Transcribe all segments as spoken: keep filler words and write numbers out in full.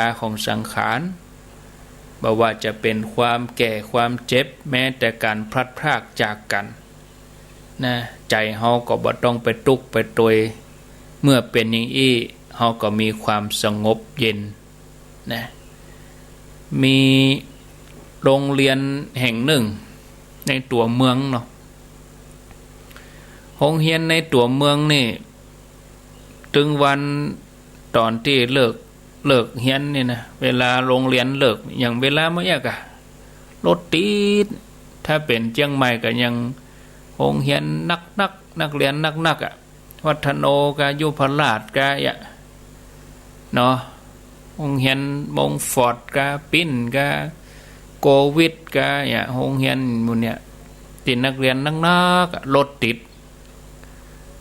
าของสังขาร บ่ว่าจะเป๋นความแก่ ความเจ็บ แม้แต่ก๋านพลัดพรากจากกั๋น นะ ใจ๋เฮาก็บ่ต้องไปตุ๊กข์ไปตวย เมื่อเป๋นอย่างอี้ เฮาก็มีความสงบเย็น นะ มีโฮงเฮียนแห่งหนึ่งในตั๋วเมืองเนาะ โฮงเฮียนในตั๋วเมืองนี่ ตึงวันต๋อนตี้เลิก เลิกเฮียนนี่นะ เวลาโฮงเฮียนเลิก อย่างเวลาเมื่อกี้กะ รถติด ถ้าเป๋นเจียงใหม่ก็ยังโฮงเฮียนนักๆ นักเฮียนนักๆ อะ วัฒโนกา ยุพราชกา อะ เนาะ โฮงเฮียนมงฟอร์ดกา ปิ้นกา โกวิทกา อะ โฮงเฮียนหมู่เนี่ย ตี้นักเฮียนนักๆ อะ รถติด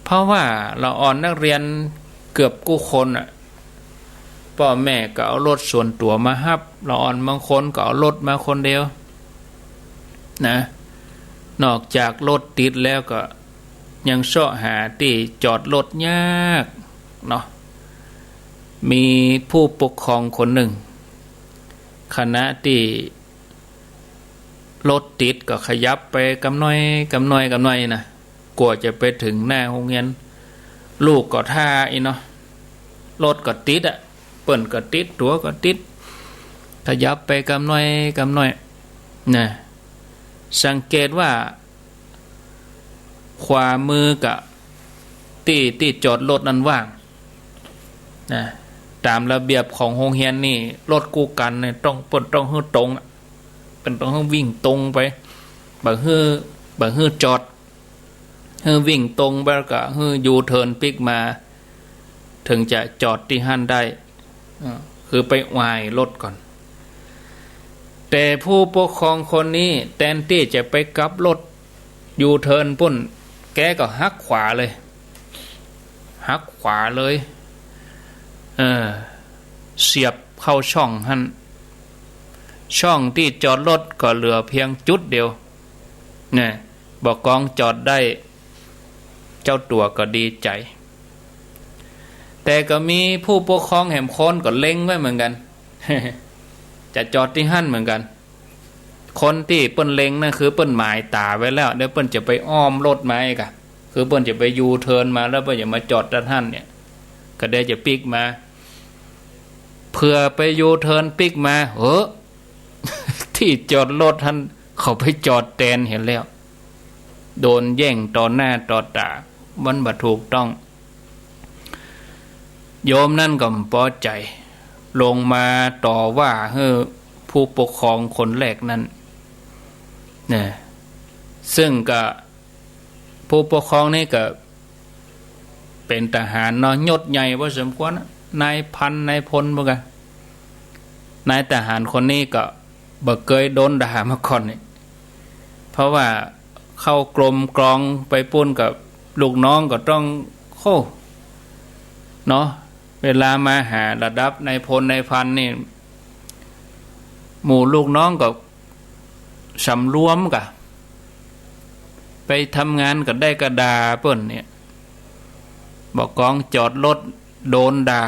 เพราะว่าละอ่อนนักเฮียนเกือบกู้คนอะ ป้อแม่ก็เอารถส่วนตั๋วมาฮับ ละอ่อนบางคนก็เอารถมาคนเดียว นะ นอกจากรถติดแล้วก็ยังเซาะหาตี้จอดรถยากเนาะ มีผู้ปกครองคนนึ่ง ขณะตี้รถติดก็ขยับไปกำน้อย กำน้อย กำน้อยนะ กว่าจะไปเถิงหน้าโฮงเฮียน ลูกก็ถ่าอี้เนาะ รถก็ติดอะ เปิ้นก็ติด ตั๋วก็ติด ขยับไปกำน้อย กำน้อย นะ สังเกตว่า ขวามือกะ ตี้ ตี้จอดรถนั้นว่าง นะ ต๋ามระเบียบของโฮงเฮียนนี่ รถกู้กั๋นเนี่ยต้อง เปิ้นต้องหื้อตรงอะ เปิ้นต้องหื้อวิ่งตรงไป บ่หื้อ บ่หื้อจอด หื้อวิ่งตรงไปแล้วก็หื้อยูเทิร์นปิ๊กมา เถิงจะจอดตี้หั้นได้ เออ คือไปไหว้รถก่อน แต่ผู้ปกครองคนนี้แตนตี้จะไปกลับรถยูเทิร์นปุ้น แกก็หักขวาเลย หักขวาเลย เออ เสียบเข้าช่องหั้น ช่องตี้จอดรถก็เหลือเพียงจุดเดียว เนี่ย บ่ากองจอดได้ เจ้าตั๋วก็ดีใจ๋ แต่ก็มีผู้ปกครองแหมคนก็เล็งไว้เหมือนกั๋น จะจอดตี้หั้นเหมือนกั๋น คนตี้เปิ้นเล็งนั่นคือเปิ้นหมายต๋าไว้แล้ว เดี๋ยวเปิ้นจะไปอ้อมรถมาอีกอะ คือเปิ้นจะไปยูเทิร์นมา แล้วเปิ้นจะมาจอดด้านหั้นเนี่ย ก็เดี๋ยวจะปิ๊กมา เผื่อไปยูเทิร์นปิ๊กมา เฮ้อ ตี้จอดรถหั้น เขาไปจอดแตนหั้นแล้ว โดนแย่งต่อหน้าต่อต๋า มันบ่ถูกต้อง โยมนั่นก็บ่ปอใจ๋ ลงมาต่อว่าหื้อผู้ปกครองคนแรกนั้น นะ ซึ่งก็ ผู้ปกครองนี่ก็เป๋นทหารเนาะ ยศใหญ่พอสมควรนะ นายพัน นายพล พวกอะ นายทหารคนนี้ก็บ่เกยโดนด่ามาก่อนนี่ เพราะว่าเข้ากรมกองไปปุ้นกับลูกน้องก็ต้อง โอ้ เนาะ เวลามาหาระดับนายพล นายพันนี่ หมู่ลูกน้องก็สำรวมก่ะ ไปทำงานก็ได้กาด่าเปิ้นเนี่ย บ่ากองจอดรถโดนด่า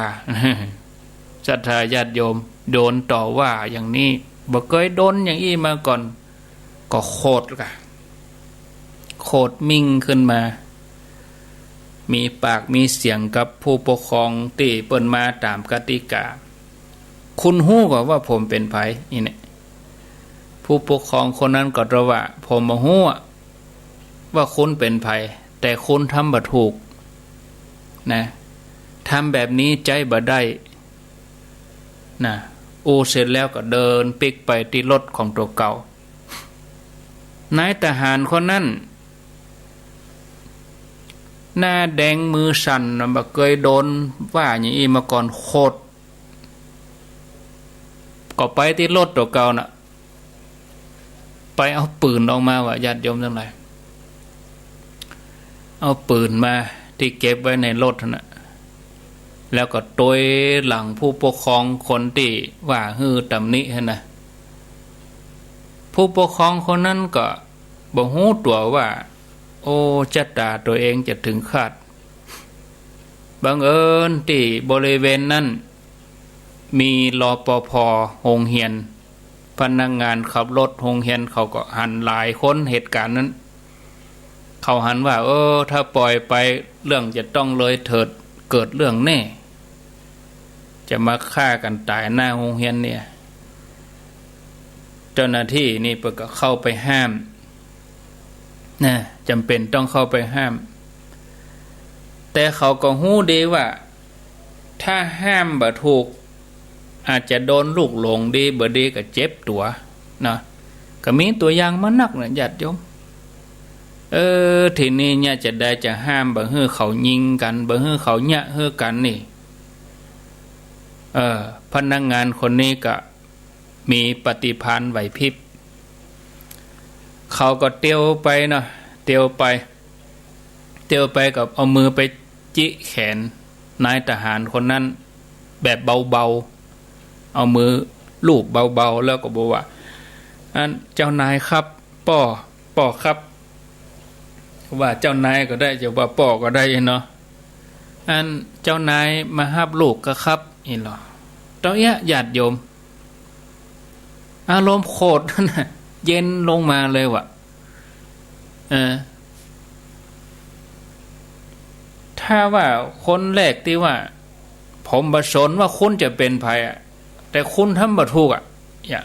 ศรัทธาญาติโยม โดนต่อว่าอย่างนี้ บ่เกยโดนอย่างอี้มาก่อน ก็โขดก่ะ โขดมิ่งขึ้นมา มีปากมีเสียงกับผู้ปกครองตี้เปิ้นมาต๋ามกติกา คุณฮู้ก่อว่าผมเป๋นใผ อี้เนี่ย ผู้ปกครองคนนั้นก็ตอบว่า ผมบ่ฮู้อะ ว่าคุณเป๋นใผ แต่คุณทำบ่ถูกนะ ทำแบบนี้ใจ๊บ่ได้นะ อู้เสร็จแล้วก็เดินปิ๊กไปตี้รถของตั๋วเก่า นายทหารคนนั้น หน้าแดงมือสั่นน่ะ บ่เกยโดนว่าอย่างอี้มาก่อน โขด ก็ไปตี้รถตั๋วเก่าน่ะ ไปเอาปืนออกมาว่ะ ญาติโยมตังหลาย เอาปืนมาตี้เก็บไว้ในรถหั้นน่ะ แล้วก็ตวยหลังผู้ปกครองคนตี้ว่าหื้อตำหนิหั้นน่ะ ผู้ปกครองคนนั้นก็บ่ฮู้ตั๋วว่า โอ้ จะต๋าตั๋วเองจะเถิงคาด บังเอิญตี้บริเวณนั้น มี รปภ โฮงเฮียน พนักงานขับรถโฮงเฮียนเขาก็หันหลายคนเหตุก๋ารณ์นั้น เขาหันว่า เออ ถ้าปล่อยไปเรื่องจะต้องเลยเถิด เกิดเรื่องแน่ จะมาฆ่ากั๋นต๋ายหน้าโฮงเฮียนเนี่ย เจ้าหน้าตี้นี่เปิ้นก็เข้าไปห้ามนะ จ๋ำเป๋นต้องเข้าไปห้าม แต่เขาก็ฮู้ดีว่า ถ้าห้ามบ่ถูก อาจจะโดนลูกหลง ดีบ่ดีก็เจ็บตั๋วเนาะ ก็มีตั๋วอย่างมานักนะญาติโยม เออ ทีนี้เนี่ยจะใดจะห้ามบ่หื้อเขายิงกั๋น บ่หื้อเขาเยียะหื้อกั๋นนี่ เออ พนักงานคนนี้ก็มีปฏิภาณไหวพริบ เขาก็เตียวไปเนาะ เตียวไป เตียวไปก็เอามือไปจิแขนนายทหารคนนั้นแบบเบาๆ เอามือลูบเบาๆ แล้วก็บอกว่า อัน เจ้านายครับ ป้อ ป้อครับ ว่าเจ้านายก็ได้ จะว่าป้อก็ได้เนาะ อัน เจ้านายมาฮับลูกก่าครับ อี้หลอ เต้าเอี้ยะญาติโยม อารมณ์โขดนั่นน่ะ เย็นลงมาเลยว่ะ เออ ถ้าว่าคนแรกตี้ว่า ผมบ่สนว่าคุณจะเป๋นใผอะ แต่คุณทำบ่ถูกอะ เนี่ย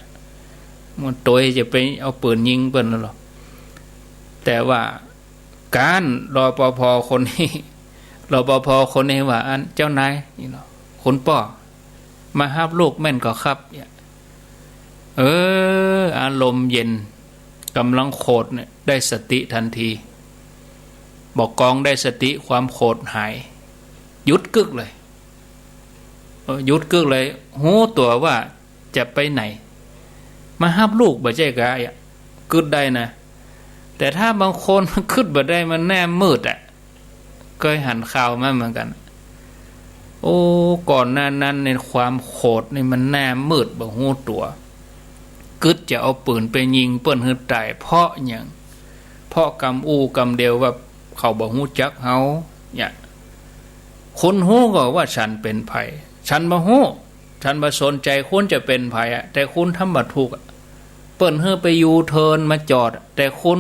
มันตวยจะไปเอาปืนยิงเปิ้นแล้วเหรอ แต่ว่า ก๋าน รปภ คนนี้ รปภ คนนี้ว่า อัน เจ้านาย อี้หลอ คุณป้อ มาฮับลูกแม่นก่อครับ เนี่ย เออ อารมณ์เย็น ก๋ำลังโขดเนี่ย ได้สติตันที บ่ากองได้สติ ความโขดหาย หยุดกึ๊กเลย เออ หยุดกึ๊กเลย ฮู้ตั๋วว่าจะไปไหน มาฮับลูกบ่ใจ้กา อะ กึ๊ดได้นะ แต่ถ้าบางคนมันกึ๊ดบ่ได้ มันหน้ามืดอะ เกยหันข่าวมาเหมือนกั๋น โอ้ ก่อนหน้านั้นในความโขดนี่มันหน้ามืดบ่ฮู้ตั๋ว กึ๊ดจะเอาปืนไปยิงเปิ้นหื้อต๋าย เพราะหยัง เพราะกำอู้กำเดียวว่าเขาบ่ฮู้จักเฮา เนี่ย คุณฮู้ก่อว่าฉันเป๋นใผ ฉันบ่ฮู้ ฉันบ่สนใจ๋คุณจะเป๋นใผอะ แต่คุณทำบ่ถูกอะ เปิ้นหื้อไปยูเทิร์นมาจอดอะ แต่คุณ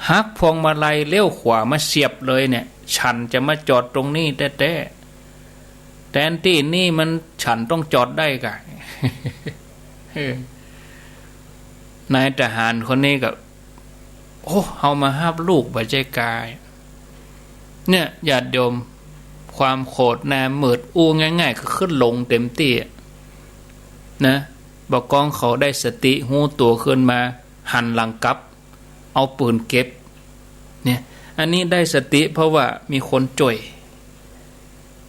หักพวงมาลัยเลี้ยวขวามาเสียบเลยเนี่ย ฉันจะมาจอดตรงนี้แต๊ๆ แตนตี้นี่มันฉันต้องจอดได้ก่ะ เออ นายทหารคนนี้ก็ โอ้ เฮามาฮับลูกบ่ใจ้กา เนี่ย ญาติโยม ความโขดหน้ามืด อู้ง่ายๆ ก็คือหลงเต็มตี้อะ นะ บ่ากองเขาได้สติ ฮู้ตั๋วขึ้นมา หันหลังกลับ เอาปืนเก็บ เนี่ย อันนี้ได้สติเพราะว่ามีคนจ้วย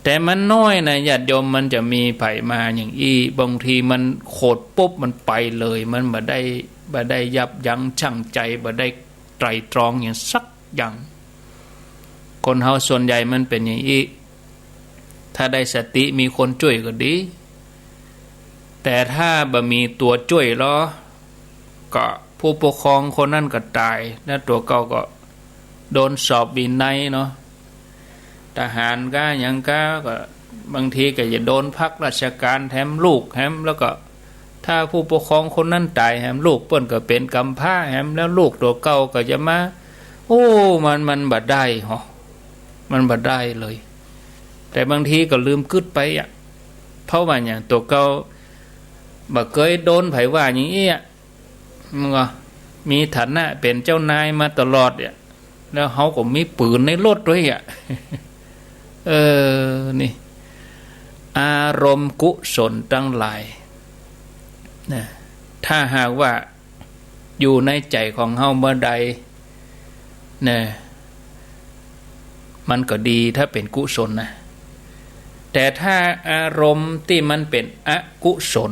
แต่มันน้อยนะญาติโยม มันจะมีใผมาอย่างอี้ บางทีมันโขดปุ๊บมันไปเลย มันบ่ได้ บ่ได้ยับยั้งชั่งใจ๋ บ่ได้ไตร่ตรองหยังสักอย่าง คนเฮาส่วนใหญ่มันเป๋นอย่างอี้ ถ้าได้สติมีคนจ้วยก็ดี แต่ถ้าบ่มีตั๋วจ้วยลอ ก็ผู้ปกครองคนนั้นก็ต๋าย แล้วตั๋วเก่าก็โดนสอบวินัยเนาะ ทหารก้าหยังก้า ก็บางทีก็จะโดนพักราชก๋านแถมลูกแถม แล้วก็ถ้าผู้ปกครองคนนั้นต๋ายแถมลูกเปิ้นก็เป๋นกำพร้าแถม แล้วลูกตั๋วเก่าก็จะมา โอ้ มัน มันบ่ได้หรอ มันบ่ได้เลย แต่บางทีก็ลืมกึ๊ดไปอะ เพราะว่าอย่างตั๋วเก่าบ่เกยโดนใผว่าอย่างอี้อะ มันก็มีฐานะเป๋นเจ้านายมาตลอดเนี่ย แล้วเฮาก็มีปืนในรถด้วยอะ เออ นี่ อารมณ์กุศลตังหลาย นะ ถ้าหากว่าอยู่ในใจ๋ของเฮาเมื่อใด นะ มันก็ดีถ้าเป๋นกุศลนะ แต่ถ้าอารมณ์ตี้มันเป๋นอกุศล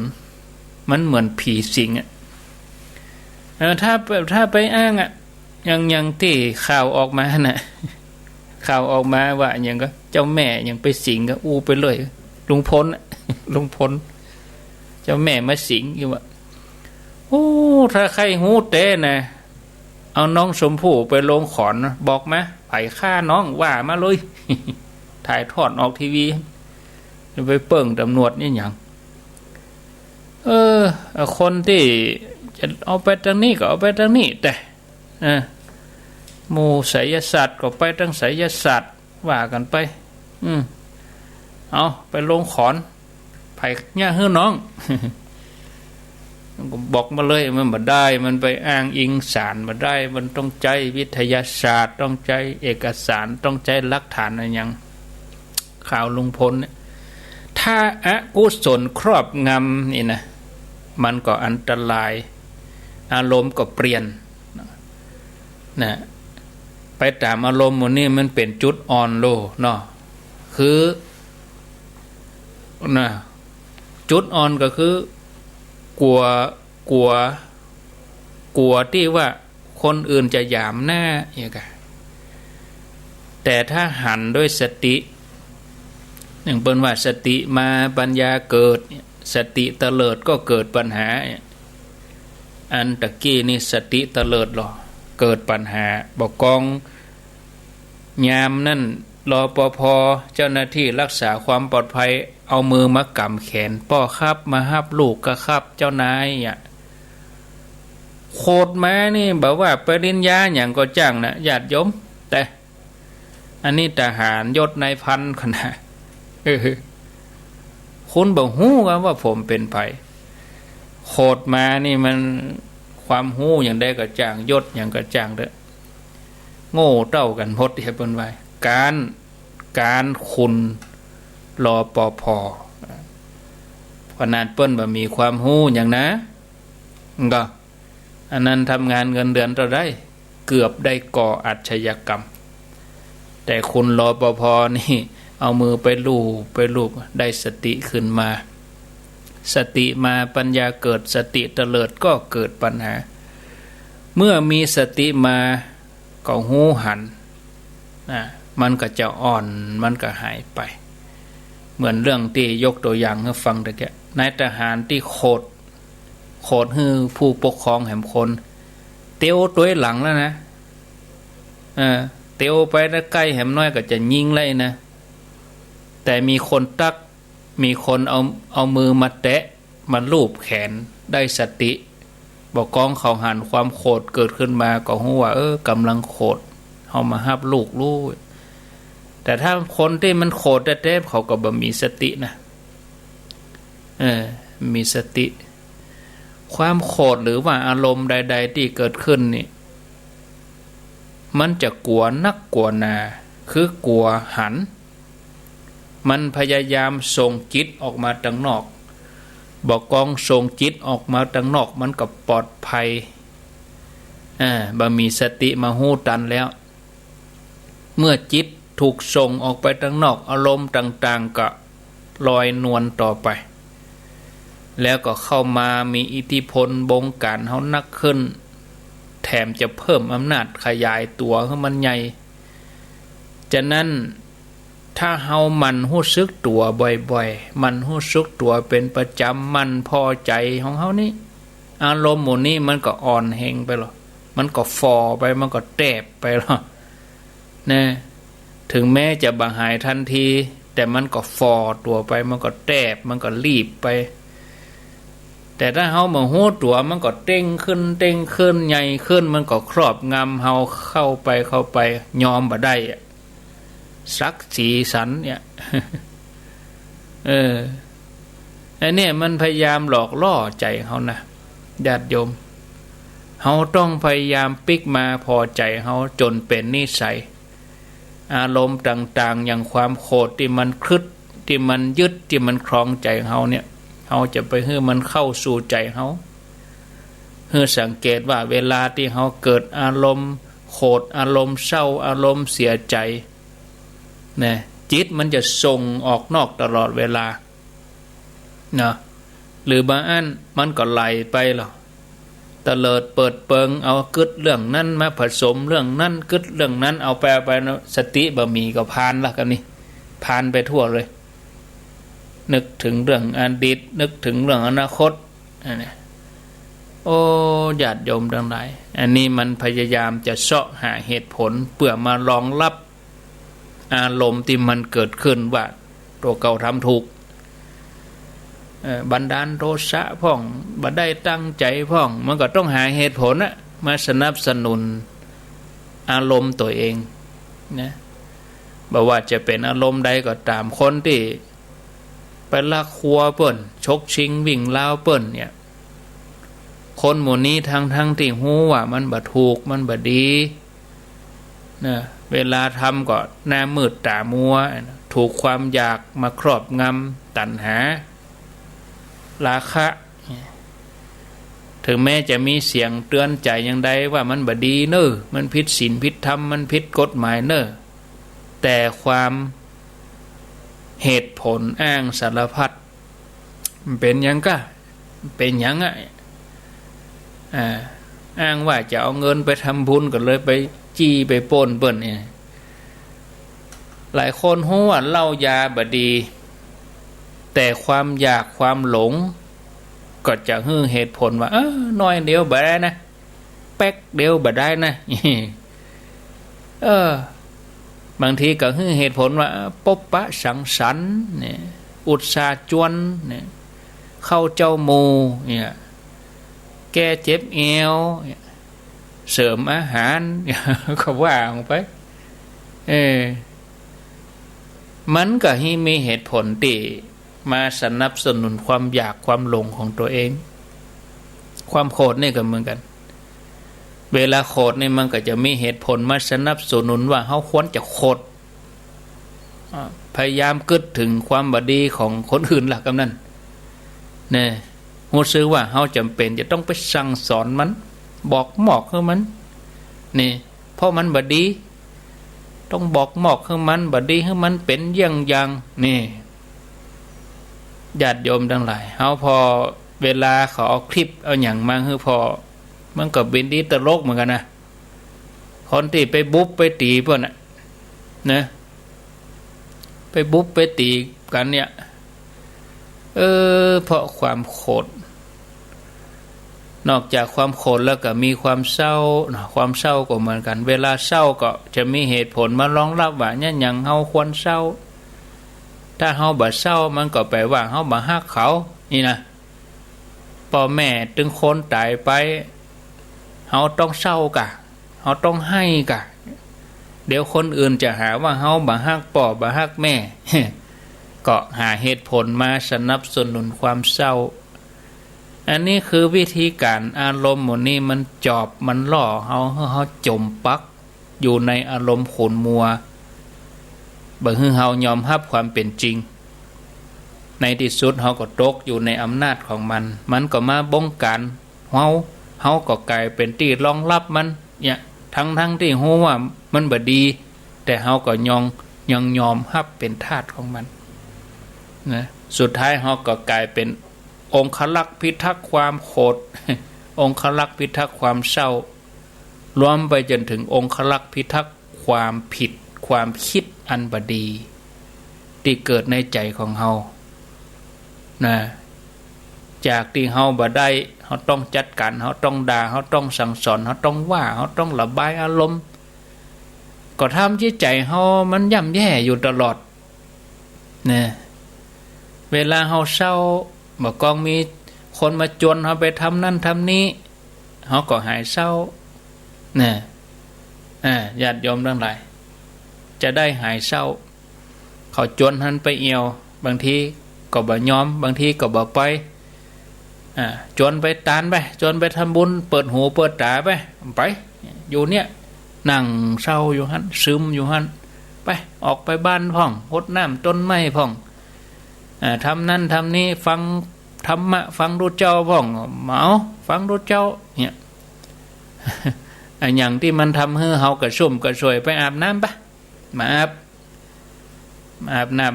มันเหมือนผีสิงอะ เออ ถ้า ถ้าไปอ้างอะ อย่าง อย่างตี้ข่าวออกมาน่ะ ข่าวออกมาว่าอย่างก็เจ้าแม่อย่างไปสิงก็อู้ไปเลย ลุงพลน่ะ ลุงพล เจ้าแม่มาสิงอยู่อะ โอ้ ถ้าใค่ฮู้แต๊นะ เอาน้องชมพู่ไปลงขอนนะ บอกมา ใผฆ่าน้องว่ามาเลย ถ่ายทอดออกทีวี จะไปเปิ้งตำรวจนี่หยัง เอ่อ คนตี้จะเอาไปตางนี้ก็เอาไปตางนี้ แต่ เออ หมู่ไสยศาสตร์ก็ไปตางไสยศาสตร์ ว่ากั๋นไป อืม เอาไปลงขอน ใผเยียะหื้อน้อง บอกมาเลย มันบ่ได้ มันไปอ้างอิงสารบ่ได้ มันต้องใจ๊วิทยาศาสตร์ ต้องใจ๊เอกสาร ต้องใจ๊หลักฐานอะหยัง ข่าวลุงพลเนี่ย ถ้าอกุศลครอบงำนี่นะ มันก็อันตราย อารมณ์ก็เปลี่ยน นะ ไปต๋ามอารมณ์หมู่นี้มันเป๋นจุดอ่อนโลเนาะ คือ นะ จุดอ่อนก็คือ กั๋ว กั๋ว กั๋วตี้ว่าคนอื่นจะหยามหน้า อย่างเงี้ย แต่ถ้าหันด้วยสติ อย่างเปิ้นว่าสติมาปัญญาเกิด สติเตลิดก็เกิดปัญหา อันตะกี้นี่สติเตลิดลอ เกิดปัญหา บ่กอง ยามนั้น รปภ เจ้าหน้าตี้รักษาความปลอดภัย เอามือมากำแขน ป้อครับ มาฮับลูกก่าครับ เจ้านาย อะ โขดมานี่ บ่ว่าปริญญาหยังก็จ้างนะ ญาติโยม แต่ อันนี้ทหารยศนายพันก่อนะ เออ คุณบ่ฮู้กั๋นว่าผมเป๋นใผ โขดมานี่มัน ความฮู้หยังใดก็จ้าง ยศหยังก็จ้างเต๊อะ โง่เต้ากั๋นหมด เปิ้นว่า ก๊าน ก๊านคุณ รปภ ขนาดเปิ้นบ่มีความฮู้หยังนะ ก็ อันนั้นทำงานเงินเดือนเต้าใด เกือบได้ก่ออาชญากรรม แต่คุณ รปภ นี่ เอามือไปลูบ ไปลูบ ได้สติขึ้นมา สติมาปัญญาเกิด สติเตลิดก็เกิดปัญหา เมื่อมีสติมา ก็ฮู้หัน นะ มันก็จะอ่อน มันก็หายไป เหมือนเรื่องตี้ยกตั๋วอย่างหื้อฟังตะกี้ นายทหารตี้โขด โขดหื้อผู้ปกครองแหมคน เตียวตวยหลังแล้วนะ เออ เตียวไปนะ ใก้แหมน้อยก็จะยิงแล้วนะ แต่มีคนตั๊ก มีคนเอา เอามือมาแตะ มาลูบแขน ได้สติ บ่กองเขาหันความโขดเกิดขึ้นมา ก็ฮู้ว่า เออ ก่ำลังโขด เฮามาฮับลูกลูก แต่ถ้าคนตี้มันโขดแต๊ๆ เขาก็บ่มีสตินะ เออ มีสติ ความโขดหรือว่าอารมณ์ใดๆ ตี้เกิดขึ้นนี่ มันจะกั๋วนักกั๋วหนา คือกั๋วหัน มันพยายามส่งจิตออกมาตางนอก บ่กองส่งจิตออกมาตางนอก มันก็ปลอดภัย อ่า บ่มีสติมาฮู้ตันแล้ว เมื่อจิตถูกส่งออกไปตางนอก อารมณ์ต่างๆ ก็ลอยนวลต่อไป แล้วก็เข้ามามีอิทธิพลบงการเฮานักขึ้น แถมจะเพิ่มอำนาจขยายตั๋วหื้อมันใหญ่ ฉะนั้น ถ้าเฮาหมั่นฮู้สึกตั๋วบ่อยๆ หมั่นฮู้สึกตั๋วเป๋นประจ๋ำ หมั่นผ่อใจ๋ของเฮานี่ อารมณ์หมู่นี้มันก็อ่อนแฮงไปลอ มันก็ฝ่อไป มันก็แตบไปลอ นะ ถึงแม้จะบ่หายทันที แต่มันก็ฝ่อตั๋วไป มันก็แตบ มันก็ลีบไป แต่ถ้าเฮาบ่ฮู้ตั๋ว มันก็เต็งขึ้น เต็งขึ้น ใหญ่ขึ้น มันก็ครอบงำเฮาเข้าไป เข้าไป ยอมบ่ได้อะ สักสีสันเนี่ย เออ อันเนี้ยมันพยายามหลอกล่อใจ๋เฮานะ ญาติโยม เฮาต้องพยายามปิ๊กมาผ่อใจ๋เฮาจ๋นเป๋นนิสัย อารมณ์ต่างๆ อย่างความโขดตี้มันครึด ตี้มันยึด ตี้มันครองใจ๋เฮาเนี่ย เฮาจะไปหื้อมันเข้าสู่ใจ๋เฮา หื้อสังเกตว่าเวลาตี้เฮาเกิดอารมณ์โขด อารมณ์เศร้า อารมณ์เสียใจ๋ นะ จิตมันจะส่งออกนอกตลอดเวลา เนาะ หรือบางอันมันก็ไหลไปลอ เตลิดเปิดเปิง เอากึ๊ดเรื่องนั้นมาผสมเรื่องนั้น กึ๊ดเรื่องนั้น เอาไป เอาไป สติบ่มีก็พาลละ กำนี้ พาลไปทั่วเลย นึกเถิงเรื่องอดีต นึกเถิงเรื่องอนาคต อันนี้ โอ้ ญาติโยมตังหลาย อันนี้มันพยายามจะเซาะหาเหตุผลเปื้อมารองรับ อารมณ์ตี้มันเกิดขึ้นว่าตั๋วเก่าทำถูก เอ่อ บันดาลโทสะพ่อง บ่ได้ตั้งใจ๋พ่อง มันก็ต้องหาเหตุผลนะ มาสนับสนุนอารมณ์ตั๋วเองนะ บ่ว่าจะเป๋นอารมณ์ใดก็ต๋าม คนตี้ไปลักฮัวเปิ้น ฉกชิงวิ่งราวเปิ้นเนี่ย คนหมู่นี้ทั้งๆ ตี้ฮู้ว่ามันบ่ถูก มันบ่ดีนะ เวลาทำก็หน้ามืดต๋ามัว ถูกความอยากมาครอบงำ ตัณหา ราคะ เถิงแม้จะมีเสียงเตื๋อนใจ๋อย่างใดว่ามันบ่ดีเน่อ มันผิดศีลผิดธรรม มันผิดกฎหมายเน่อ แต่ความเหตุผลอ้างสารพัด มันเป๋นหยังก้า เป๋นหยังอะ อ่า อ้างว่าจะเอาเงินไปทำบุญ ก็เลยไปจี้ไปปล้นเปิ้นเนี่ย หลายคนฮู้ว่าเหล้ายาบ่ดี แต่ความอยากความหลง ก็จะหื้อเหตุผลว่า เออ หน้อยเดียวบ่ได้นะ แป๊กเดียวบ่ได้นะ เออ บางทีก็หื้อเหตุผลว่า เออ ปบปะสังสรรค์เนี่ย อุตส่าห์จวนเนี่ย เข้าเจ้าหมู่เนี่ย แก้เจ็บแอวเนี่ย เสริมอาหาร ก็ว่าออกไป เออ มันก็หื้อมีเหตุผลตี้มาสนับสนุนความอยากความหลงของตั๋วเอง ความโขดนี่ก็เหมือนกั๋น เวลาโขดนี่มันก็จะมีเหตุผลมาสนับสนุนว่าเฮาควรจะโขด อ่า พยายามกึ๊ดเถิงความบ่ดีของคนอื่นละ กำนั้น เนี่ย ฮู้สึกว่าเฮาจ๋ำเป๋นจะต้องไปสั่งสอนมัน บอกมอกหื้อมัน นี่ เพราะมันบ่ดี ต้องบอกมอกหื้อมัน บ่ดีหื้อมันเป๋นเยี่ยงอย่าง นี่ ญาติโยมตังหลาย เฮาผ่อเวลาเขาเอาคลิปเอาหยังมาหื้อผ่อ มันก็เป๋นตี้ตลกเหมือนกั๋นนะ คนตี้ไปบุบไปตี๋เปิ้นน่ะ นะ ไปบุบไปตี๋กั๋นเนี่ย เออ เพราะความโขด นอกจากความโขดแล้วก็มีความเศร้าเนาะ ความเศร้าก็เหมือนกั๋น เวลาเศร้าก็จะมีเหตุผลมารองรับว่า เนี่ย หยังเฮาควรเศร้า ถ้าเฮาบ่เศร้า มันก็แป๋ว่าเฮาบ่ฮักเขา นี่นะ ป้อแม่ตึงคนต๋ายไป เฮาต้องเศร้าก่ะ เฮาต้องไห้ก่ะ เดี๋ยวคนอื่นจะหาว่าเฮาบ่ฮักป้อบ่ฮักแม่ ก็หาเหตุผลมาสนับสนุนความเศร้า อันนี้คือวิธีก๋าน อารมณ์หมู่นี้มันจอบมันล่อเฮา หื้อเฮาจ๋มปักอยู่ในอารมณ์ขุ่นมัว บ่หื้อเฮายอมฮับความเป๋นจริง ในตี้สุดเฮาก็ตกอยู่ในอำนาจของมัน มันก็มาบงก๋านเฮา เฮาก็ก๋ายเป๋นตี้รองรับมัน เนี่ย ทั้งๆ ตี้ฮู้ว่ามันบ่ดี แต่เฮาก็ยัง ยังยอมฮับเป๋นทาสของมัน นะ สุดท้ายเฮาก็ก๋ายเป๋นองครักษ์พิทักษ์ความโขด องครักษ์พิทักษ์ความเศร้า รวมไปจ๋นเถิงองครักษ์พิทักษ์ความผิด ความกึ๊ดอันบ่ดี ตี้เกิดในใจ๋ของเฮา นะ จากตี้เฮาบ่ได้ เฮาต้องจัดก๋าน เฮาต้องด่า เฮาต้องสั่งสอน เฮาต้องว่า เฮาต้องระบายอารมณ์ ก็ทำจิตใจ๋เฮามันย่ำแย่อยู่ตลอด นะ เวลาเฮาเศร้า บ่ากองมีคนมาจวนเฮาไปทำนั้นทำนี้ เฮาก็หายเศร้า นะ อ่า ญาติโยมตังหลาย จะได้หายเศร้า เขาจวนหั้นไปเอี่ยว บางทีก็บ่ยอม บางทีก็บ่ไป อ่า จวนไปตานไป จวนไปทำบุญ เปิดหูเปิดต๋าไป ไป อยู่เนี่ย นั่งเศร้าอยู่หั้น ซึมอยู่หั้น ไป ออกไปบ้านพ่อง ฮดน้ำต้นไม้พ่อง อ่า ทำนั้นทำนี้ ฟังธรรมะ ฟังตุ๊เจ้าพ่อง เมา ฟังตุ๊เจ้า เนี่ย อะหยังตี้มันทำหื้อเฮากระชุ่มกระชวย ไปอาบน้ำปะ มาอาบ มาอาบน้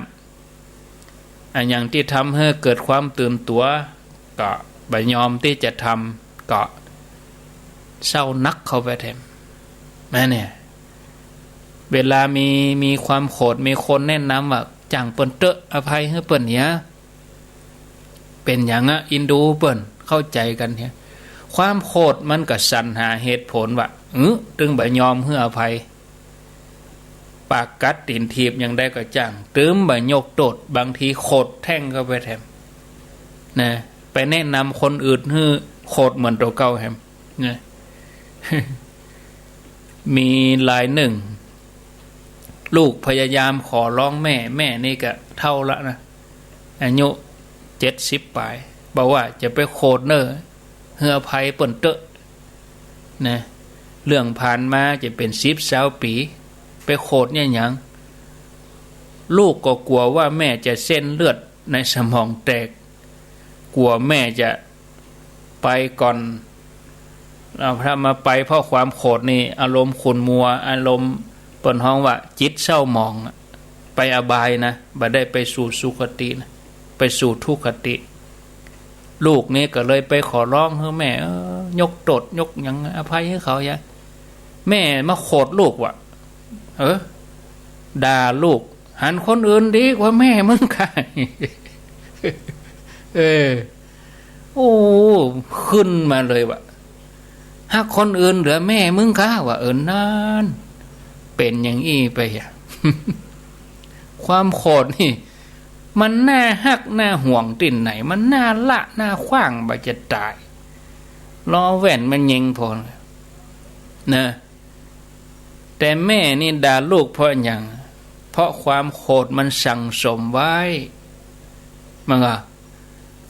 ำ อะหยังตี้ทำหื้อเกิดความตื่นตั๋ว ก็บ่ยอมตี้จะทำ ก็เศร้านักเข้าไปแถม นั่นเนี่ย เวลามี มีความโขด มีคนแนะนำว่า จ่างเปิ้นเต๊อะ อภัยหื้อเปิ้นเนี่ย เป๋นหยังอะ อินดูเปิ้น เข้าใจ๋กั๋นเนี่ย ความโขดมันก็สรรหาเหตุผลว่า เออ ตึงบ่ยอมหื้ออภัย ปากกัดตี๋นถีบอย่างใดก็จ่าง ตึงบ่ยกโต้ษ บางทีโขดแท่งเข้าไปแถม นะ ไปแนะนำคนอื่นหื้อโขดเหมือนตั๋วเก่าแหม นะ มีรายนึ่ง ลูกพยายามขอร้องแม่ แม่นี่ก็เฒ่าละนะ อายุเจ็ดสิบป๋าย บอกว่าจะไปโขดเน่อ หื้ออภัยเปิ้นเต๊อะ นะ เรื่องผ่านมาจะเป๋นสิบซาวปี๋ ไปโขดเนี่ยหยัง ลูกก็กั๋วว่าแม่จะเส้นเลือดในสมองแตก กั๋วแม่จะไปก่อน เอา ถ้ามาไปเพราะความโขดนี่ อารมณ์ขุ่นมัว อารมณ์เปิ้นฮ้องว่าจิตเศร้าหมองอะ ไปอบายนะ บ่ได้ไปสู่สุคตินะ ไปสู่ทุคติ ลูกนี่ก็เลยไปขอร้องหื้อแม่ เออ ยกโต้ษยกหยัง อภัยหื้อเขาอย่า แม่มาโขดลูกว่ะ เออ ด่าลูก หันคนอื่นดีกว่าแม่มึงค่ะ เออ โอ้ ขึ้นมาเลยว่ะ ฮักคนอื่นเหลือแม่มึงค่ะว่ะ เออ นั่น เป๋นอย่างอี้ไปอะ ความโขดนี่ มันน่าฮักน่าห่วงตี้ไหน มันน่าละน่าขว้างบ่าจะต๋าย ลอแว่นมันเย็งพอนะ แต่แม่นี่ด่าลูกเพราะหยัง เพราะความโขดมันสั่งสมไว้ มันก็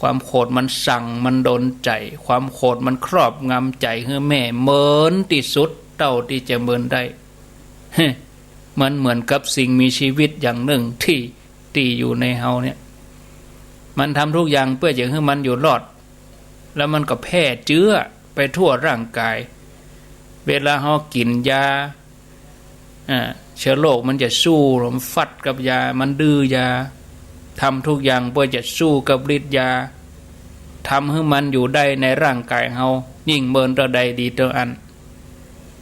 ความโขดมันสั่ง มันดลใจ๋ ความโขดมันครอบงำใจ๋หื้อแม่เมินตี้สุดเต้าตี้จะเมินได้ มันเหมือนกับสิ่งมีชีวิตอย่างนึ่งตี้ ตี้อยู่ในเฮาเนี่ย มันทำทุกอย่างเปื้อจะหื้อมันอยู่รอด แล้วมันก็แพร่เจื้อไปทั่วร่างก๋าย เวลาเฮากิ๋นยา อ่า เชื้อโรคมันจะสู้ มันฟัดกับยา มันดื้อยา ทำทุกอย่างเปื้อจะสู้กับฤทธิ์ยา ทำหื้อมันอยู่ได้ในร่างก๋ายเฮา ยิ่งเมินเต้าใดดีเต้าอั้น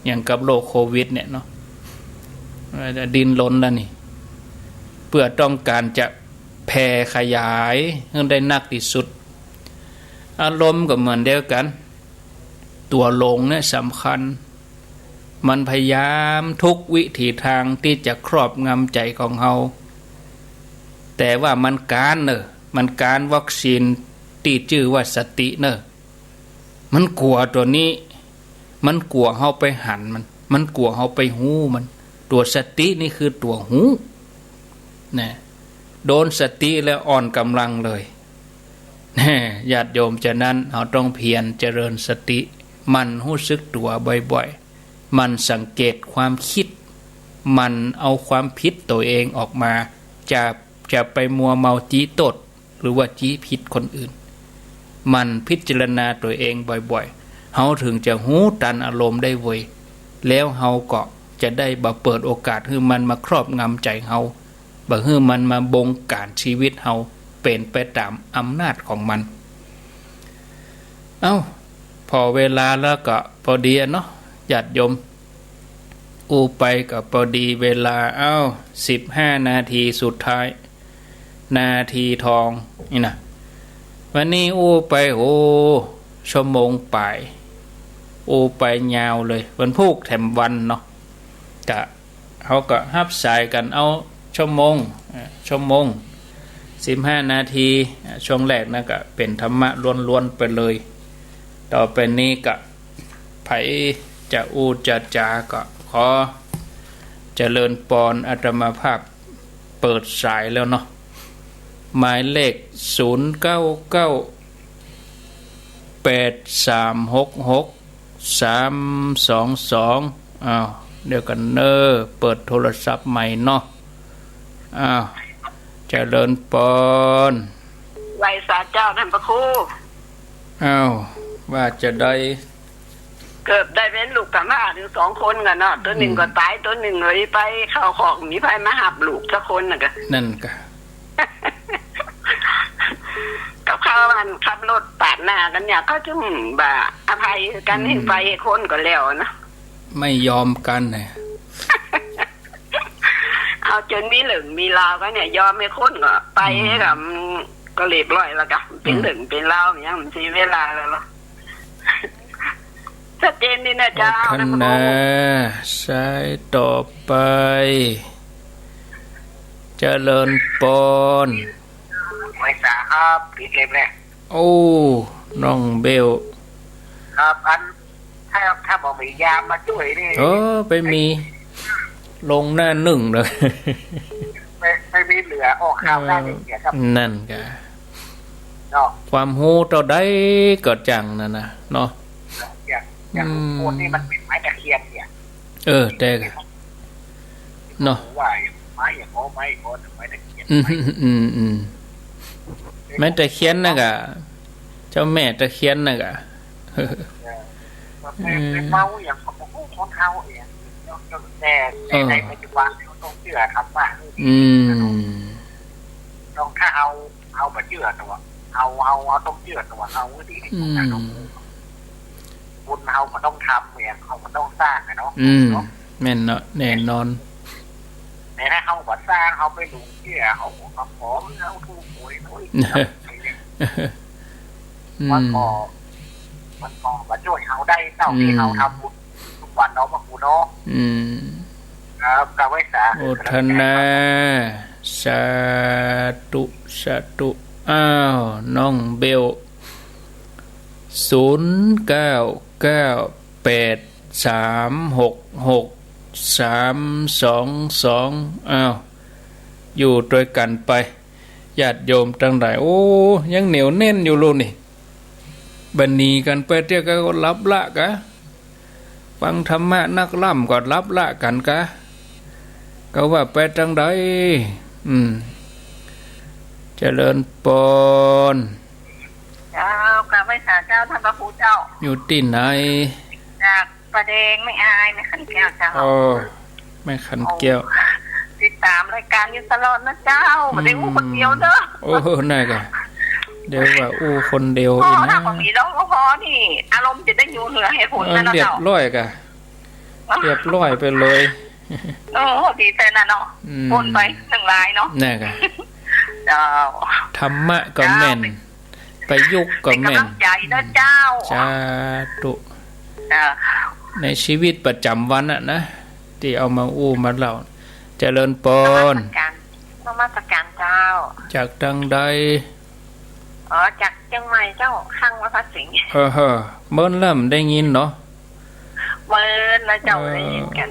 อย่างกับโรคโควิดเนี่ยเนาะ เอ่อ ดิ้นรนแล้วนี่ เปื้อต้องก๋านจะแผ่ขยายหื้อได้นักตี้สุด อารมณ์ก็เหมือนเดียวกั๋น ตั๋วหลงเนี่ยสำคัญ มันพยายามทุกวิถีตางตี้จะครอบงำใจ๋ของเฮา แต่ว่ามันก๊านเน่อ มันก๊านวัคซีนตี้จื้อว่าสติเน่อ มันกั๋วตั๋วนี้ มันกั๋วเฮาไปหันมัน มันกั๋วเฮาไปฮู้มัน ตั๋วสตินี่คือตั๋วฮู้ นะ โดนสติแล้วอ่อนก๋ำลังเลย แน่ ญาติโยม ฉะนั้นเฮาต้องเพียรเจริญสติ หมั่นฮู้สึกตั๋วบ่อยๆ หมั่นสังเกตความกึ๊ด หมั่นเอาความผิดตั๋วเองออกมา จะ จะไปมัวเมาจี้โต้ษ หรือว่าจี้ผิดคนอื่น หมั่นพิจารณาตั๋วเองบ่อยๆ เฮาเถิงจะฮู้ตันอารมณ์ได้เวย แล้วเฮาก็จะได้บ่เปิดโอกาสหื้อมันมาครอบงำใจ๋เฮา บ่หื้อมันมาบงก๋านชีวิตเฮาเป๋นไปต๋ามอำนาจของมัน เอ้า ผ่อเวลาแล้วก็ปอดีอะเนาะ ญาติโยม อู้ไปก็ปอดีเวลา เอ้า สิบห้านาทีสุดท้าย นาทีทองนี่นะ วันนี้อู้ไป โห ชั่วโมงป๋าย อู้ไปยาวเลย วันพูกแถมวันเนาะ กะ เฮาก็ฮับสายกั๋นเอาชั่วโมง เอ่อ ชั่วโมง สิบห้านาที เอ่อ ช่วงแรกนั้นก็เป๋นธรรมะล้วนๆ ไปเลย ต่อไปนี้ก็ใผจะอู้จะจ๋าก็ขอเจริญปอน อาตมาภาพเปิดสายแล้วเนาะ หมายเลข ศูนย์เก้าเก้า แปดสามหกหก สามสองสอง อ้าว เดี๋ยวกั๋นเน่อ เปิดโทรศัพท์ใหม่เนาะ อ้าว เจริญปอน ไหว้สาเจ้าต้านพระครู อ้าว ว่าจะได้ เกือบได้เป๋นลูกกำพร้าอยู่สองคนกั๋นเนาะ ตั๋วนึ่งก็ต๋าย ตั๋วนึ่งเลยไปเข้าคอก บ่มีใผมาฮับลูกสักคนน่ะกะ นั่นกะ กับเขาอันขับรถปาดหน้ากั๋นเนี่ย เขาจึงบ่อภัยกั๋น อืม หื้อไปคนก็แล้วนะ ไม่ยอมกั๋นนะ เอาจ๋นมีเรื่องมีราวกั๋นเนี่ย ยอมหื้อคนก็ไป อืม ก็ ก็เรียบร้อยแล้วกะ เป๋น อืม เรื่องเป๋นราว ยังบ่เสียเวลาแล้วเหรอ ชัดเจนดีนะเจ้า พัฒนา ท่านพระครู สายต่อไป เจริญปอน ไหว้สาครับ ปิดเล็บแล้ว โอ้ น้องเบล ครับ อัน ถ้า ถ้าบ่มียามาจ้วยนี่ เออ ไปมี ลงหน้าหนึ่งเลย ไป ไปมีเหลือออกข่าวหน้าหนึ่งเสียครับ นั่นกะ เนาะ ความฮู้เต้าใดก็จั่งนั่นนะ เนาะ อย่าง อย่าง อืม คนนี่มันเป็นไม้ตะเคียนเนี่ย เออ แต่กะ เนาะ ว่าอย่างไม้อย่างโอ้ไม้โอ้ไม้ตะเคียน อืม ไม้ อืม อืม ไม้ตะเคียนน่ะกะ เจ้าแม่ตะเคียนน่ะกะ เออ มันเป็น อืม เป็นเมาอย่างของพวกคนเฒ่าเอง แต่ แต่ เออ ในปัจจุบันเขาต้องเชื่อธรรมะ อืม ต้อง ถ้าเอา เอาบ่เจื้อตั๋ว เอา เอา เอาต้องเจื้อตั๋ว เอาดี อืม บุญเฮาก็ต้องทำเนี่ย เฮาก็ต้องสร้างอะเนาะ อืม เนาะ แม่นเนาะ แน่นอน แต่ถ้าเฮาบ่สร้าง เฮาไปหลงเจื้อ เฮาก็ขอ เฮาถูกหวย เฮาอีก อืม มันก็ มันก็มาจ้วยเฮาได้เต้าตี้ อืม เฮาทำบุญทุกวันเนาะ พระครูเนาะ อืม ครับ กราบไหว้สาธุ โมทนา สาธุ สาธุ อ้าว น้องเบล ศูนย์เก้าเก้าแปดสามหกหกสามสองสอง อ้าว อยู่ตวยกั๋นไป ญาติโยมตังหลาย โอ้ ยังเหนียวแน่นอยู่ลูกนี่ บ่หนีกั๋นไปเตื้อ ก็หลับละกะ ฟังธรรมะนักล่ำก็หลับละกั๋นกะ ก็ว่าไปตังใด อืม เจริญปอน เจ้า กราบไหว้สาเจ้า ท่านพระครูเจ้า อยู่ตี้ไหน จากป่าแดง แม่อาย แม่ขันแก้วเจ้า อ๋อ แม่ขันแก้ว โอ้ ติดต๋ามรายก๋านอยู่ตลอดนะเจ้า อืม บ่ได้อู้คนเดียวเนาะ โอ้ นั่นกะ เดี๋ยวว่าอู้คนเดียว โอ้ อีกนะ ถ้าบ่มีน้องก็พอนี่ อารมณ์จะได้อยู่เหนือเหตุผล เออ นั่นนะ เรียบร้อยกะ เจ้า เรียบร้อยไปเลย โอ้ ดีใจ๋นะเนาะ อืม ปนไปนึ่งลายเนาะ นั่นกะ เจ้า ธรรมะก็แม่น เจ้า ประยุกต์ก็แม่น เป๋นก๋ำลังใจ๋นะเจ้า สาธุ เจ้า ในชีวิตประจ๋ำวันอะนะ ตี้เอามาอู้มาเล่า เจริญปอน นมัสก๋าน นมัสก๋านเจ้า จากตังใด อ๋อ จากเจียงใหม่เจ้า ข้างวัดพระสิงห์ เออ เฮ้อ เมินแล้วบ่ได้ยินเนาะ เมินนะเจ้า เออ ได้ยินกั๋น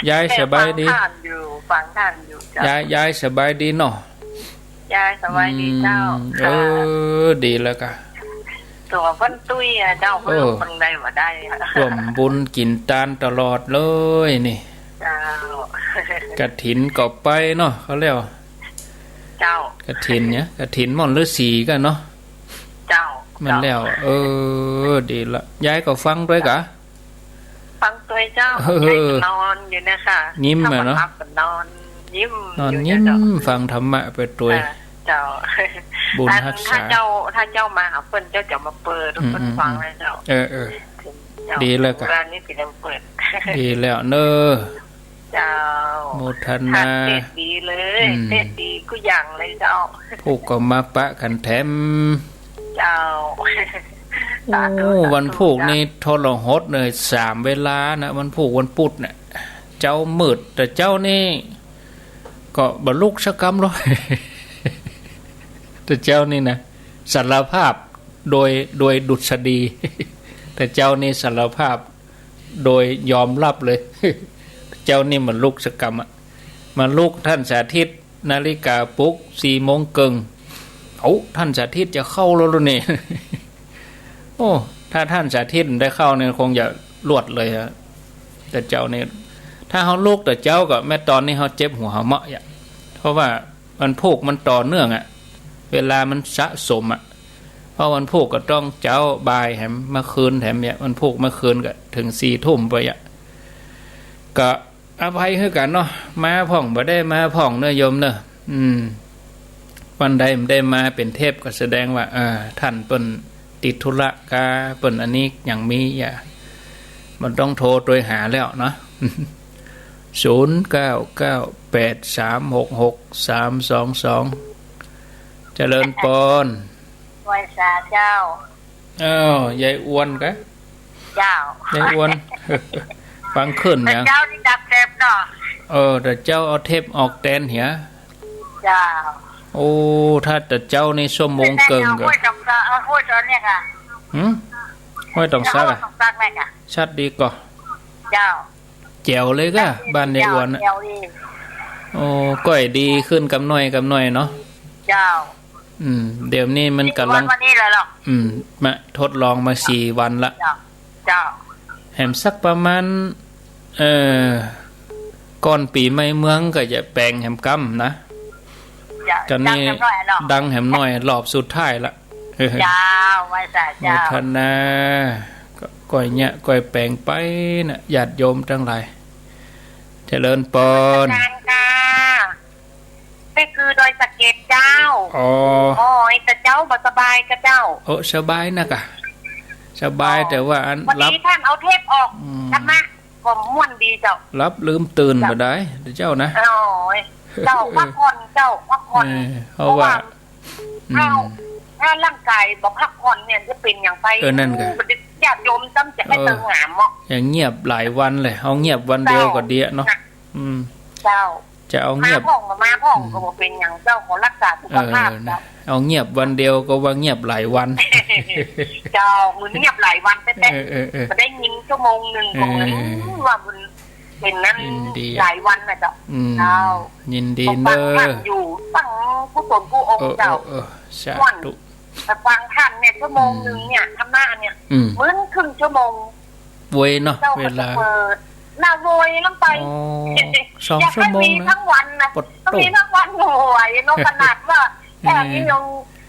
ยายสบายดี ฟังท่านอยู่ ฟังท่านอยู่เจ้า ยาย ยายสบายดีเนาะ ยายสบายดีเจ้า อืม ค่ะ เออ ดีแล้วกะ ตั๋วเปิ้นตุ้ยอะเจ้า เปิ้น เออ ลุกเปิ้นได้บ่ได้อะ ร่วมบุญกิ๋นตานตลอดเลยนี่ เจ้า กฐินก็ไปเนาะ เขาเรียกว่า เจ้า กฐินเนี่ย กฐินหม่อนฤๅษีกั๋นเนาะ เจ้า แม่นแล้ว เจ้า เออ ดีละ ยายก็ฟังตวยกะ ฟังตวยเจ้า เออ ยายก็นอนอยู่เนี่ยค่ะ ยิ้มอะเนาะ ถ้าบ่หลับก็นอนยิ้ม นอนยิ้ม อยู่เนี่ยเจ้า ฟังธรรมะไปตวย ค่ะ เจ้า บุญฮักษา อันถ้าเจ้า ถ้าเจ้ามาหาเปิ้น เจ้าจะมาเปิด อืม เปิ้นฟังเลยเจ้า เออ เออ เจ้า ดีแล้วกะ เวลานี้สิได้เปิด ดีแล้วเนาะ เจ้า โมทนา ท่านเทศน์ดีเลย อืม เทศน์ดีกู้อย่างเลยเจ้า ผู้ก็มาปะกั๋นแถม เจ้า โอ้ สาธุ สาธุ วันพูกนี่ เจ้า ทรหดเลย สามเวลานะ วันพูกวันปุธเนี่ย เจ๊ามืด แต่เจ๊านี่ ก็บ่ลุกสักกำเลย แต่เจ๊านี่นะ สารภาพโดย โดยดุษฎี แต่เจ๊านี่สารภาพ โดยยอมรับเลย เจ๊านี่บ่ลุกสักกำอะ บ่ลุก ท่านสาธิต นาฬิกาปลุกสี่โมงเกิ่ง เอ้า ท่านสาธิตจะเข้าแล้วเหรอนี่ โอ้ ถ้าท่านสาธิตได้เข้าเนี่ยคงจะลวดเลยฮะ แต่เจ๊านี่ ถ้าเฮาลุกแต่เจ๊าก็แม้ต๋อนนี้เฮาเจ็บหัวเฮาเมาะอะ เพราะว่าวันพูกมันต่อเนื่องอะ เวลามันสะสมอะ เพราะวันพูกก็ต้องเจ๊าบ่ายแถมเมื่อคืนแถมเนี่ย วันพูกเมื่อคืนก็เถิงสี่ทุ่มไปอะ ก็อภัยหื้อกั๋นเนาะ มาพ่องบ่ได้มาพ่องเนาะโยมเนาะ อืม วันใดบ่ได้มาเป๋นเทปก็แสดงว่า เออ ท่านเปิ้นติดธุระกา เปิ้นอันนี้ยังมีอย่า บ่ต้องโทรตวยหาแล้วเนาะ ศูนย์เก้าเก้าแปดสามหกหกสามสองสอง เจริญปอน ไหว้สาเจ้า อ้าว ยายอวนกะ เจ้า ยายอวน ฟังขึ้นหยัง แต่เจ๊านี่ดับเทปเนาะ เออ แต่เจ๊าเอาเทปออกแตนเหีย เจ้า โอ้ ถ้าแต่เจ๊านี่ชั่วโมงเกิ่งก่อ ห้วยตองซาก เอ่อ ห้วยตองเนี่ยค่ะ หืม ห้วยตองซากอะ ห้วยตองซากเนี่ยค่ะ ชัดดีก่อ เจ้า แจ๋วเลยก่อ บ้านยายอวนน่ะ แจ๋วดี โอ้ ก้อยดีขึ้นกำน้อยกำน้อยเนาะ เจ้า อืม เดี๋ยวนี้มันก่ำลัง วันนี้เลยเหรอ อืม มาทดลองมาสี่วันละ เจ้า เจ้า แหมสักประมาณ เอ่อ ก่อนปี๋ใหม่เมืองก็จะแป๋งแหมกำนะ เจ้า กะนี่ ดังแหมหน้อยเนาะ ดังแหมหน้อย รอบสุดท้ายละ เจ้า ไหว้สาเจ้า โมทนา ก็ก้อยเยียะก้อยแป๋งไปนะ ญาติโยมตังหลาย เจริญปอน นมัสการค่ะ นี่คือดอยสะเก็ดเจ้า อ๋อ อ๋อ ไอ้ตาเจ้าบ่สบายกะเจ้า โอ้ สบายนะก่ะ สบาย อ๋อ แต่ว่าอัน วันนี้ หลับ ท่านเอาเทปออก อืม ธรรมะ ก็ม่วนดีเจ้า หลับลืมตื่น เจ้า บ่ได้เจ้านะ โอ้ย เจ้า พักผ่อนเจ้า พักผ่อน เออ เพราะว่า เพราะว่า อืม ถ้า ถ้าร่างกายบ่พักผ่อนเนี่ยจะเป๋นอย่างไป เออ นั่นก่ะ ญาติโยมซ้ำจะให้ เออ เติมหามเนาะ อย่างเงียบหลายวันเลย เอาเงียบวันเดียวก็ดีอะเนาะ เจ้า อืม เจ้า จะเอาเงียบ มาพ่องบ่มาพ่อง อืม ก็บ่เป๋นหยังเจ้า ขอรักษาสุขภาพ เออ นะ เจ้า เอาเงียบวันเดียวก็ว่าเงียบหลายวัน เจ้า มันเงียบหลายวันแต๊ๆ เออ เออ เออ บ่ได้ยินชั่วโมงนึ่ง เออ ของมัน ว่ามันเป๋นนั้น ยินดี หลายวันน่ะเจ้า อืม เจ้า ยินดีเน้อ ฟังธรรมอยู่ ฟังผู้สนผู้องค์เจ้า เออ เออ เออ สาธุ ม่วน แต่ฟังธรรมเนี่ย ชั่วโมงนึ่งเนี่ย อืม ธรรมะเนี่ย อืม เหมือนครึ่งชั่วโมง โวยเนาะ เจ้า เวลา ก็จะเปิดหน้าโวยลงไป อ๋อ สองชั่วโมงนะ อยากให้มีทั้งวันนะ ปะโถ ถ้ามีทั้งวันโอ้ยเนาะ ขนาดว่า เออ แค่นี้ยัง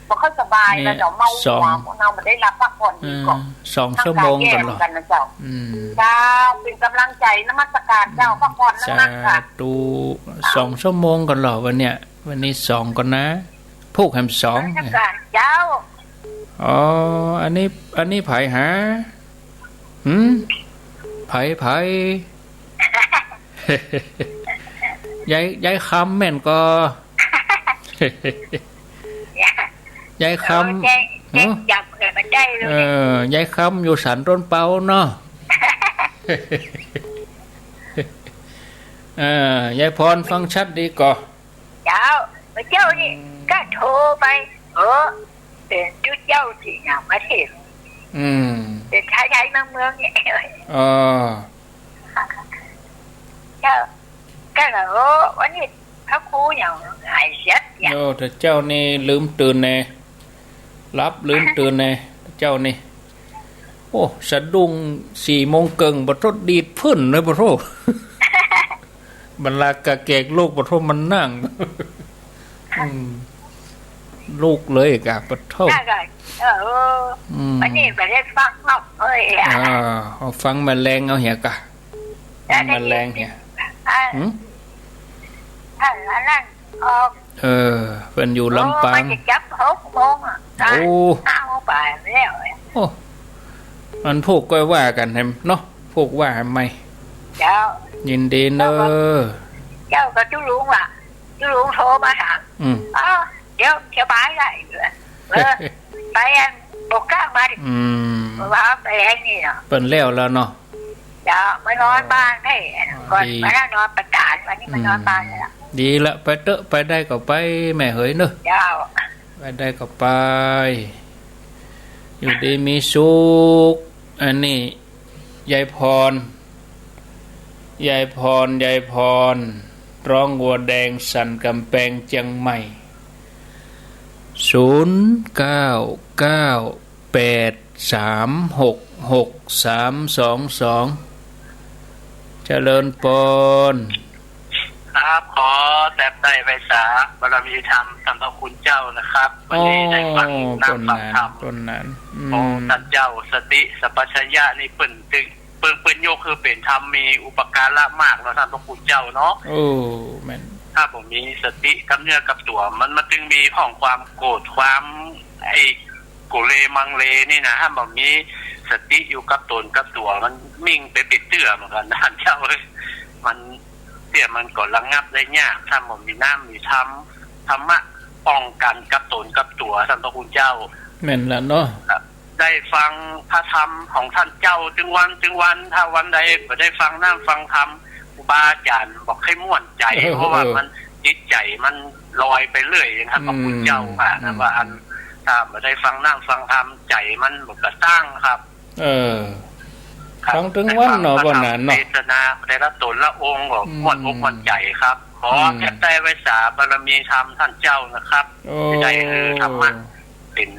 บ่ค่อยสบายเลย เนี่ย เดี๋ยวเมาหัว สอง เนาะ บ่ได้หลับพักผ่อนดีกว่า เออ สองชั่วโมงก่อนเหรอ ร่างกายแย่เหมือนกันนะเจ้า อืม เจ้า เป๋นกำลังใจ๋นมัสการเจ้า อืม พักผ่อนนักๆ ค่ะ สาธุ สองชั่วโมงก่อนเหรอวันเนี้ย วันนี้สองก่อนนะ พูกแหมสอง นมัสการเจ้า อ๋อ อันนี้ อันนี้ไผหา หืม ไผ ไผ ยาย ยายคำแม่นก่อ ยายคำ เออ แจ้ง หือ แจ้งจับเลย บ่ได้เลย เออ ยายคำอยู่สันต้นเปาเนาะ เออ ยายพรฟังชัดดีก่อ เจ้า พระเจ้านี่ อืม ก็โทรไป เออ เป๋นจุดเจ้าที่หยังมาเทศน์ อืม เป๋นไทยๆ เมืองๆ เนี่ย อ๋อ เจ้า ก็เลย โอ้ วันนี้พระครูหยังหายเสียเนี่ย โอ้ แต่เจ้านี่ลืมตื่นแน่ หลับลืมตื่นแน่ เจ้านี่ โอ้ สะดุ้งสี่โมงเกิ่ง ปะโถ ดีดพื้นเลย ปะโถ บรรดากะแกกลูก ปะโถ มันนั่ง อืม ลุกเลยกะ ปะโถ นั่นก็ เออ อืม วันนี้บ่ได้ฟังเนาะ เอ้ย อ่า เอาฟังมาแลงเอาเหียกะ แล้วได้ยิน มาแลงเหีย อ่า หืม อ่า อันนั้นออก เออ เปิ้นอยู่ลำปาง โอ้ มันจะจับหกโมงอะ โอ้ ห้าโมงปลายแล้ว โอ้ อันพูกก็ว่ากั๋นแหมเนาะ พูกว่าแหมใหม่ เจ้า ยินดีเน้อ เจ้าก็ เจ้าก็จุลุงว่ะ จุลุงโทรมาถาม อืม อ้าว เดี๋ยว เดี๋ยวบ่ายได้ เออ ไปอันปกเกล้ามาดิ อืม ว่าไปแลงนี่เนาะ เปิ้นแล้วแล้วเนาะ เจ้า มานอนบ้านให้ ก่อน ดี มานั่งนอนประจาน วันนี้มานอนบ้านแล้ว อืม ดีละ ไปเต๊อะ ไปได้ก็ไป แม่เหยเนอะ เจ้า ไปได้ก็ไป อยู่ดีมีสุข อันนี้ ยายพร ยายพร ยายพร ร้องวัวแดงสันกำแปงเจียงใหม่ ศูนย์เก้าเก้าแปดสามหกหกสามสองสอง เจริญปอน ครับ ขอแตบได้ไหว้สาบารมีธรรมท่านพระคุณเจ้านะครับ วันนี้ได้ฟัง อ๋อ น้ำฟังธรรม ต้นนั้น ต้นนั้น อืม ของท่านเจ้าสติสัมปชัญญะนี่เปิ้นตึง เปิ้น เปิ้นยกคือเป๋นธรรมมีอุปการะมากเนาะ ท่านพระคุณเจ้าเนาะ โอ้ แม่น ถ้าบ่มีสติกับเนื้อกับตั๋ว มัน มันตึงมีพ่องความโกรธ ความไอ้โกเลมังเลนี่นะ ถ้าบ่มีสติอยู่กับต๋นกับตั๋ว มันมิ่งไปเป๋นเตื้อเหมือนกั๋น ท่านเจ้าเอ้ย มัน เตื้อมันก็ระงับได้ยาก ถ้าบ่มีน้ำมีธรรม ธรรมะป้องกั๋นกับต๋นกับตั๋ว ท่านพระคุณเจ้า แม่นละเนาะ ครับ ได้ฟังพระธรรมของท่านเจ้าตึงวันตึงวัน ถ้าวันใดบ่ได้ฟังน้ำฟังธรรม ครูบาอาจ๋ารย์บ่ใค่ม่วนใจ๋ เออ เพราะว่า เออ มัน จิตใจ๋มันลอยไปเรื่อยนะครับ อืม พระคุณเจ้าว่านะ อืม ว่าอัน ถ้าบ่ได้ฟังน้ำฟังธรรม ใจ๋มันบ่กระตั้งครับ เออ ครับ ฟังตึงวันเนาะ บ่านั้นเนาะ เทศนาแต่ละต๋นละองค์ก็ อืม ม่วนอกม่วนใจ๋ครับ ขอ อืม จะได้ไหว้สาบารมีธรรมต้านเจ้านะครับ โอ้ จะได้ เออ ธรรมะ เป๋น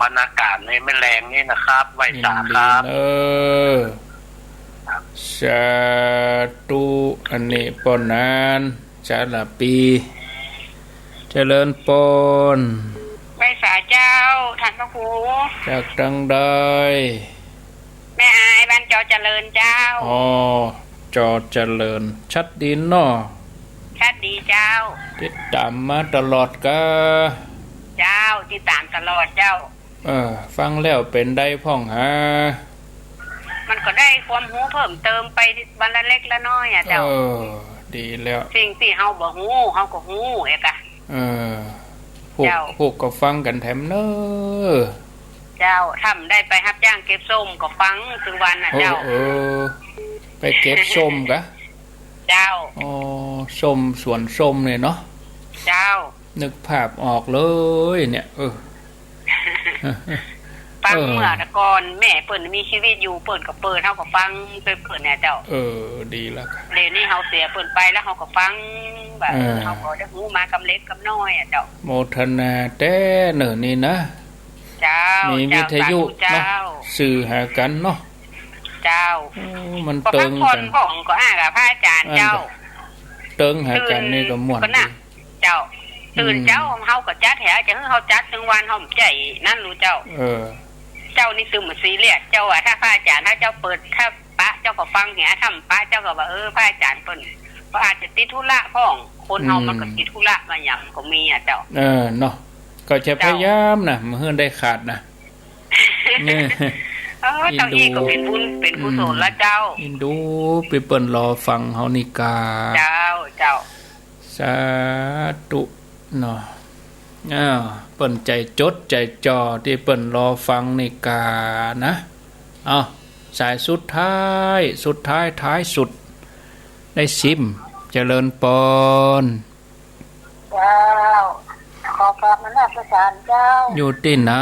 บรรยากาศในแม่แลงนี่นะครับ ไหว้สาครับ ยินดีเนอะ สาธุ อันนี้ป้อหนาน สาระปี เจริญปอน ไหว้สาเจ้า ต้านพระครู จากตังใด แม่อาย บ้านจอเจริญเจ้า อ๋อ จอเจริญ ชัดดีเนาะ ชัดดีเจ้า ติดต๋ามมาตลอดกา เจ้า ติดต๋ามตลอดเจ้า เออ ฟังแล้วเป๋นใดพ่องหา มันก็ได้ความฮู้เพิ่มเติมไปวันละเล็กละน้อยอะเจ้า เออ ดีแล้ว สิ่งตี้เฮาบ่ฮู้ เฮาก็ฮู้เอกอะ เออ พวก เจ้า พวกก็ฟังกั๋นแถมเนอะ เจ้า ถ้าบ่ได้ไปฮับจ้างเก็บส้มก็ฟังตึงวันน่ะเจ้า เออ เออ ไปเก็บส้มกา เจ้า อ๋อ ส้ม สวนส้มเนี่ยเนาะ เจ้า นึกภาพออกเลยเนี่ย เออ ฟัง เออ เมื่อแต่ก่อนแม่เปิ้นมีชีวิตอยู่ เปิ้นก็เปิด เฮาก็ฟังไปเปิ้นเนี่ยเจ้า เออ ดีแล้ว เดี๋ยวนี้เฮาเสียเปิ้นไปแล้ว เฮาก็ฟังว่า เออ เฮาก็ได้ฮู้มากำเล็กกำน้อยอะเจ้า โมทนาแต๊เน่อนี่นะ เจ้า มีวิทยุ เจ้า สาธุเจ้า เนาะ สื่อหากั๋นเนาะ เจ้า โอ้ มัน ก็พักผ่อน เติงกั๋น พ่องก็อ้ากับพระอาจ๋ารย์เจ้า อันก็เติงหากั๋นนี่ก็ม่วน ตื่นก็นะ ดี เจ้า ตื่น อืม เจ๊าเฮาก็จัดแหม จะหื้อเฮาจัดตึงวันเฮาบ่ใจ้นั้นลูกเจ้า เออ เจ้านี่ตึงบ่ซีเรียส เจ้าว่าถ้าพระอาจ๋ารย์ ถ้าเจ้าเปิด ถ้าปะเจ้าก็ฟังแหม ถ้าบ่ปะเจ้าก็ว่า เออ พระอาจ๋ารย์เปิ้นก็อาจจะติดธุระพ่อง คนเฮา อืม มันก็ติดธุระมาหยังก็มีอะเจ้า เออ เนาะ ก็จะ เจ้า พยายามนะ บ่หื้อได้ขาดนะ เนี่ย เออ เจ้า อินดู อี้ก็เป๋นบุญเป๋นกุศลละเจ้า อืม อินดูปี้เปิ้นรอฟังเฮานี่กา เจ้า เจ้า สาธุเนาะ อ้าว เปิ้นใจ๋จดใจ๋จ่อตี้เปิ้นรอฟังนี่กานะ เอา สายสุดท้าย สุดท้ายท้ายสุด ได้ซิม เจริญปอน เจ้า ขอกราบนมัสการเจ้า อยู่ตี้ไหน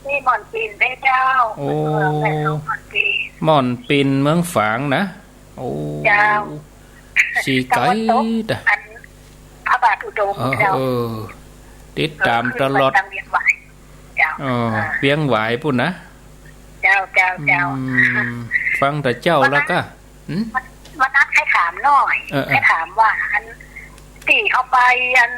ตี้ม่อนปิ่นเด้อเจ้า โอ้ เมืองแม่หลวงม่อนปิ่น ม่อนปิ่นเมืองฝางนะ โอ้ เจ้า สีไก๋ ตะวันตก ตะ อันพระบาทอุดม เออ เจ้า เออ ติดต๋ามตลอด เออ ขึ้นไปตางเวียงหวาย เจ้า อ๋อ อ่า เวียงหวายปู้นนะ เจ้า เจ้า เจ้า อืม ฟังแต่เจ๊าแล้วกา หืม วันนั้นใค่ถามหน่อย เออ เออ ใค่ถามว่าอันตี้เฮาไปอัน